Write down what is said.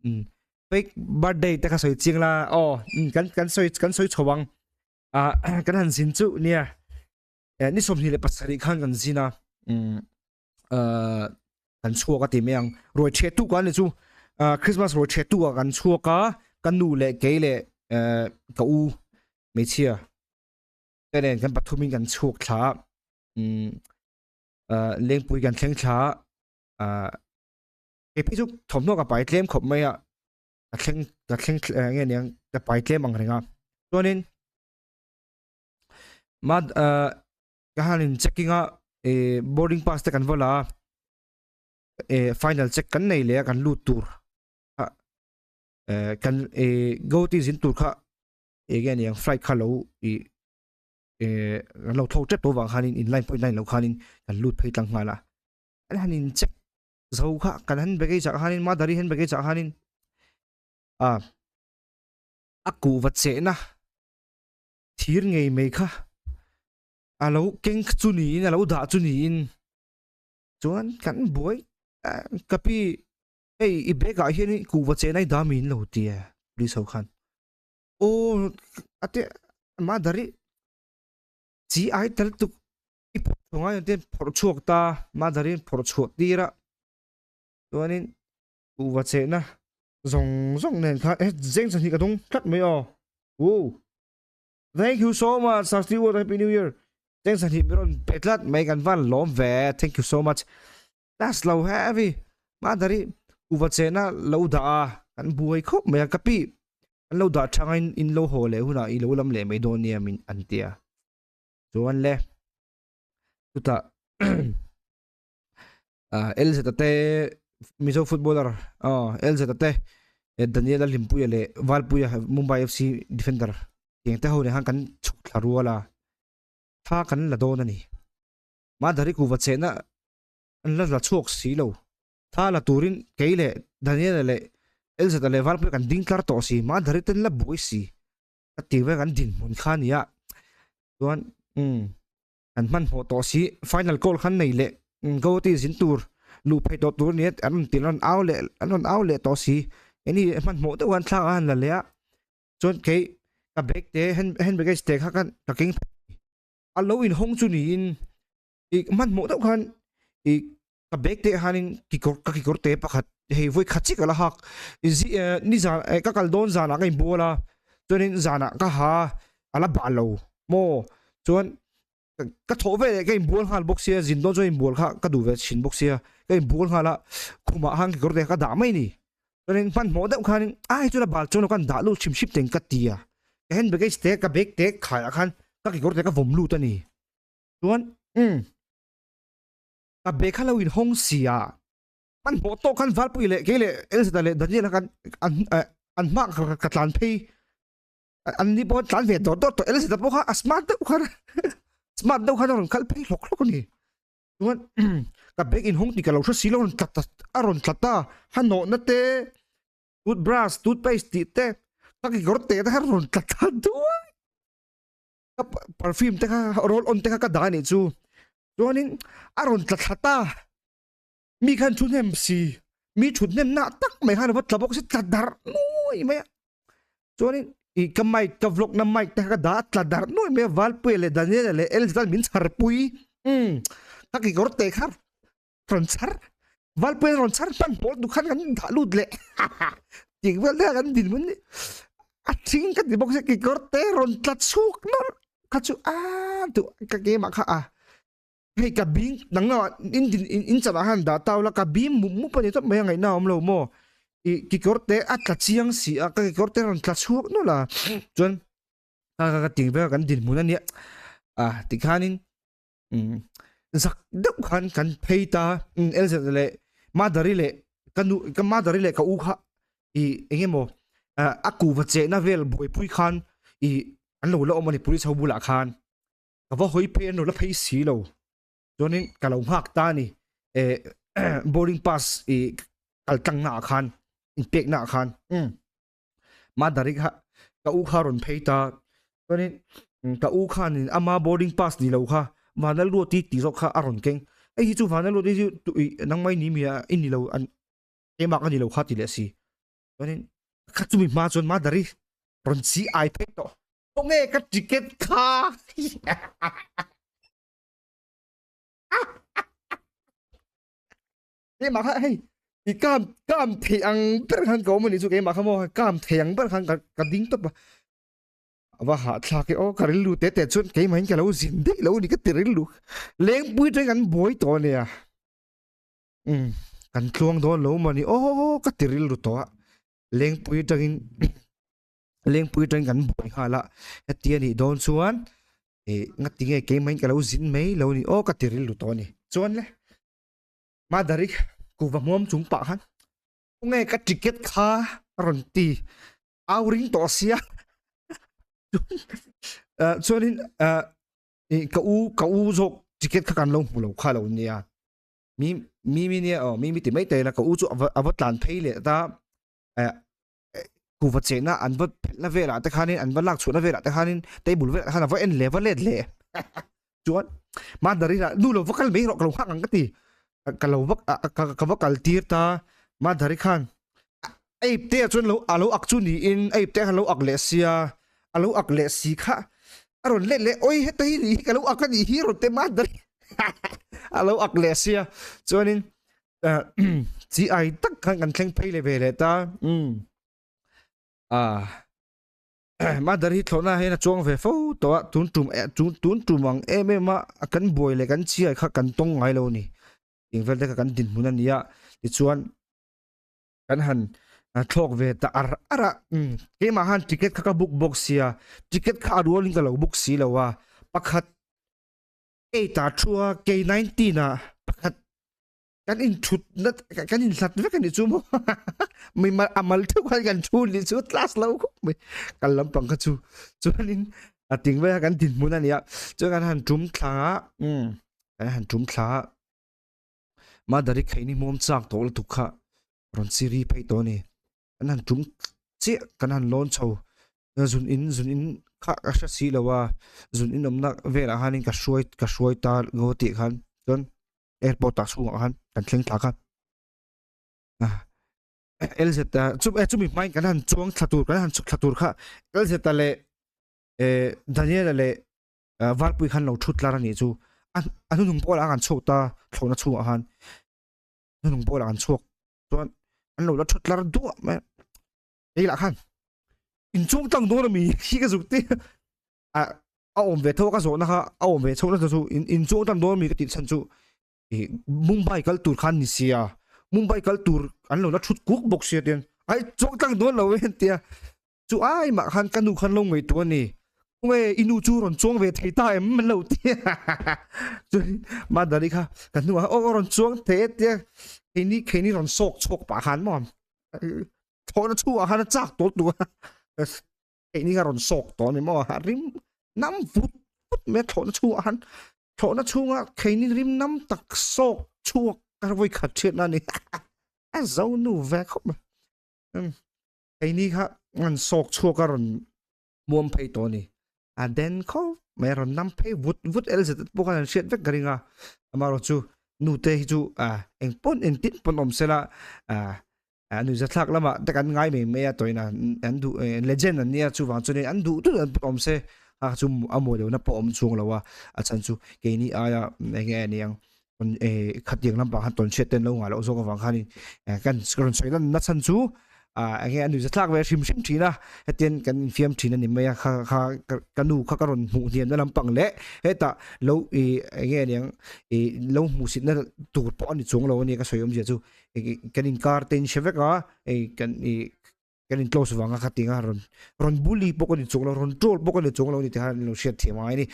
Um fake birthday te kha sawi chiang la aw um kan kan sawi kan sawi chho ang ah kan han zin chu nia eh ni 27 khan kan zin a um ah kan chhuak a ti mai ang ruai ṭhiah tuk a ni chu ah Christmas ruai ṭhiah tuk ah kan chhuak a ka nu leh kei leh eh ka u hmeichhia te nen kan pathum in kan chhuak thla a umm ah lengpui kan thleng thla a ah kei phei chu thawmhnaw ka pai tlem khawp mai a ka thleng ka thleng eng nge niang ka pai tlem ang reng a chuanin ma ah ka han in checking a eh boarding pass te kan va la a eh final check kan nei leh a kan lut tur a eh kan eh Guwahati zin tur kha eng nge niang flight kha lo ih eh kan lo tho tep tawh vang khanin in line pawh in line loh khanin kan lut phei tlang nghal a an han in check zo kha kan han baggage ah khanin madhari han baggage ah khanin ah a kuhva chehna thir ngei mai kha a lo keng chu niin a lo dah chu niin chuan kan buai ka pi hei i bag ah hianin kuhva chehna i dah min lo ti a police ho khan aw a te madhari chi ai tel tuk i phawrh chhuah ngai te phawrh chhuak ta madhari phawrh chhuah tir a chuanin kuhva chehna zawng zawng nen khan eh zeng chhan hi ka dawng tlat mai aw wow thank you so much sir stewart happy new year zeng chhan hi mi rawn pe tlat mai kan van lawm ve thank you so much class lo heavy madhari kuhva chehna lo dah a kan buai khawp mai a ka pi an lo dah thang a in lo haw leh hunah i lo lam leh mai dawn nia min an ti a chuan le chutah ah LZ te Mizo footballer aw LZ te Daniel a Hlimpuia leh Valpuia Mumbai FC defender tiang te ho nen khan kan chhuk thla rual a thla kan la dawn a ni Madhari kuhva chehna an la la chhuak si lo thla la turin kei leh Daniel leh LZ leh Valpuia kan ding tlar tawh si Madhari ten la buai si. Ka ti vek an dinhmun kha a nia chuan umm an hmanhmawh tawh si final call khan nei leh Guwahati zin tur luh phei tawh tur a nia an rawn ti rawn au leh an rawn au leh tawh si eng hmanhmawh deuh khan thlak a han la leh a chuan kei ka bag te hand hand baggage te kha khan ka keng a lo inhawng chu niin ih hmanhmawh deuh khan ih ka bag te hianin kekawr ka kekawr te pakhat hei vawi khat chiah ka la hak zi eh nizan eh ka kal dawn zanah ka inbual a chuanin zanah ka ha a la bah lo maw chuan ka thawh ve leh ka inbual nghal bawk sia zin dawn chuan inbual kha ka duh ve thin bawk sia ka inbual nghal a khumah khan kekawr te ka dah mai a ni chuanin hmanhmawh deuh khanin a hei chu la bal chuan ka dah lut hrim hrim teng ka ti a ka hand baggage te ka bag te khaiah khan ka kekawr te ka vawm lut a ni chuan umm. Ka bag kha lo in hawng si a, hmanhmawh tawk khan Valpui leh kei leh Elzeta leh Daniel-a khan an an hma ka tlan phei an ni pawh tlan ve dawt dawt tawh Elzeta pawh kha a smart deuh khan smart deuh khan a rawn kal phei hlawk hlawk a ni. Chuan ka bag in hawng tih ka lo hre si lo a rawn tla ta a rawn tla ta a nawhna te toothbrush toothpaste tih te ka kekawr te te kha a rawn tla ta duai. Ka perfume te kha roll on te kha ka dah a nih chu chuanin a rawn tla thla ta mi khan thu hnem si mi thut hnem nah tak mai khan a va tla bawk si tla darh nuai mai a chuanin ih ka mic ka vlog na mic te kha ka dah a tla darh nuai mai a Valpuia leh Daniela leh Elza tan min chhar pui umm ka kekawr te kha rawn chhar Valpuia rawn chhar hman pawl duh khan kan dah lut leh tih vel te kan din mun a thing ka ti bawk se kekawr te rawn tla chhuak nawlh kha chu a duh ka keimah kha a hei ka bing nang na in din in in chanah khan dah tau la ka bim mup mup a ni tawp mai a ngaihna a awm lo maw ih kekawr te a tla chiang si a ka kekawr te rawn tla chhuak nawlh a chuan ka ka ting vel kan dinhmun a nia a tikhanin umm zak deuh khan kan phei ta umm Elza leh Madhari leh ka nu ka Madhari leh ka u kha ih eng emaw ah a kuhva chehna vel buaipui khan ih an lo la awm a ni police ho bulah khan ka va hawi phei an lo la phei si lo chuanin ka lo nghak ta a ni eh boarding pass ih kal tlang naah khan inpek naah khan umm. Madhari kha ka u kha rawn phei ta chuanin ka u khanin ama boarding pass ni lo kha Vanlalruati tih zawk kha a rawn keng hei hi chu Vanlalruati chu ih nangmah i ni mi a i ni lo an keimah ka ni lo kha ti leh si. Chuanin kha chumi hma chuan Madari rawn chi ai phei tawh. Khawnge ka ticket kha? Keimah kha hei i kam kam thei ang ber khan ka awm a nih chu keimah kha maw kam thei ang ber khan ka ka ding tawp a. A va hahthlak e aw ka rilru te te chuan keimahin ka lo zin daih lo a ni ka ti rilru. Lengpui teng an buai tawh a nia. Umm kan tluang dawn lo maw ni aw ka ti rilru tawh a. Lengpui atangin Lengpui atangin kan buai nghal a heti a nih dawn chuan ih ngati nge keimahin ka lo zin mai lo ni aw ka ti rilru tawh a ni. Chuan le Madari kuhva hmuam chung pah khan khawnge ka ticket kha a rawn ti au ring tawh sia chuanin ih ka u ka u zawk ticket kha kan lo hmu lo kha lo nia mi mi mi nia aw mi mi ti mai te la ka u chu a va a va tlan phei leh ta eh kuhva chehna an va phelhna velah te khanin an va lak chhuahna velah te khanin table velah khan a va en leh va let leh chuan Madhari lah nu lo va kal mai rawh ka lo nghak ang ka ti ka lo va ka va kal tir ta Madhari khan a ip te ah chuan lo a lo ak chu niin a ip te khan lo ak leh sia a lo ak leh si kha a rawn let leh oi heta hi nih hi ka lo ak a nih hi rawn te Madhari a lo ak leh sia chuanin chi ai tak khan kan thleng phei leh ve leh ta um ah Mother hi thlawhna hian a chuang ve fo tawh a, tun tum eh tun tun tum ang em em a kan buai leh kan chhiai kha kan tawng ngai lo a ni. Eng vel te kha kan dinhmun a ni a, tichuan kan han thlawk ve ta ar ar a, umm keimah khan ticket kha ka book bawk sia, ticket kha a rualin ka lo book si lo a, pakhat eight ah thu a, kei nineteen ah pakhat kan in thut na kan in hlat vek ani chu maw mi mal amal theuh khan kan thu ni chu class lo khawp mai kal lampang kha chu chuanin a ting vel kha kan dinhmun ania chuan kan han tum thla a um kan han tum thla a madari kheini hmuam chak tawh lutuk kha rawn chiri phei tawh ani kan han tum chiah kan han lawn chho zun in zun in kha ka hre si lo a zun in awmna velah khanin ka hruai ka hruai ta ngaw tih khan chuan airport ah chhungah khan kan thleng thlak a ah LZ a chu eh chumi hmain kan han chuang thla tur kan han chhuk thla tur kha LZ a leh eh Daniel a leh Valpui khan lo thut tlar a nih chu a a hnuhnung pawh lah an chhuak ta thlawhna chhungah khan hnuhnung pawh lah an chhuak chuan an lo la thut tlar duah mai a hei lah khan inchung tlang dawn a mi hi ka zuk te a a awm ve tho a ka zawhna kha a awm ve chho nasa chu in inchung tlang dawn a mi ka tih chhan chu ih Mumbai kal tur khan ni sia Mumbai kal tur an lo la thut kuk bawk sia tian ai chuang tlang dawn lo e an tia chu ai mah khan ka nu khan lo ngaihtuah a ni khawnge i nu chu rawn chuang ve thei ta em an lo ti chuan Madari kha ka hnuah aw rawn chuang thei e tia keini keini rawn sawk chhuak pah khan maw thawhna chhungah khan a chak tawh lutuk a keini kha rawn sawk tawh a ni maw a rim nam vut vut mai a thlawhna chhungah khan thlawhna chhunga keini rim nam tak sawk chhuak ka vawi khat hriatna a ni a zo nu ve khawp mai keini kha an sawk chhuak a rawn muam phei tawh a ni a den khawp mai a rawn nam phei vut vut LZ pawh khan an hriat vek ka ring a amaherawhchu nu te hi chu eng pawn engtin pawn awm sela a nuihza thlak lamah te kan ngai mai mai a tawina an duh legend an nia chuvang chuanin an duh duh an awm se a chu a mawi lohna pawh awm chhung lo a a chhan chu keini aia enge a niang khatiang lampang khan tawn chhiat te an lo ngah loh zawk avang khanin kan rawn sawi lan na chhan chu enge a nuihza thlak ve hrim hrim thin a hetian kan infiam thin a ni mai a kha kha ka nu kha ka rawn hmuh hniamna lampang leh hetah lo ih enge a niang ih lo hmuhsitna tur pawh a ni chuang lo a nia ka sawi awmzia chu kan inkar te in hre vek a hei kan ih kan in close vanga kha tinga rawn rawn bully pawh ka ni chuang lo rawn troll pawh ka ni chuang lo a ni tih khan an lo hriat thiam angai a ni.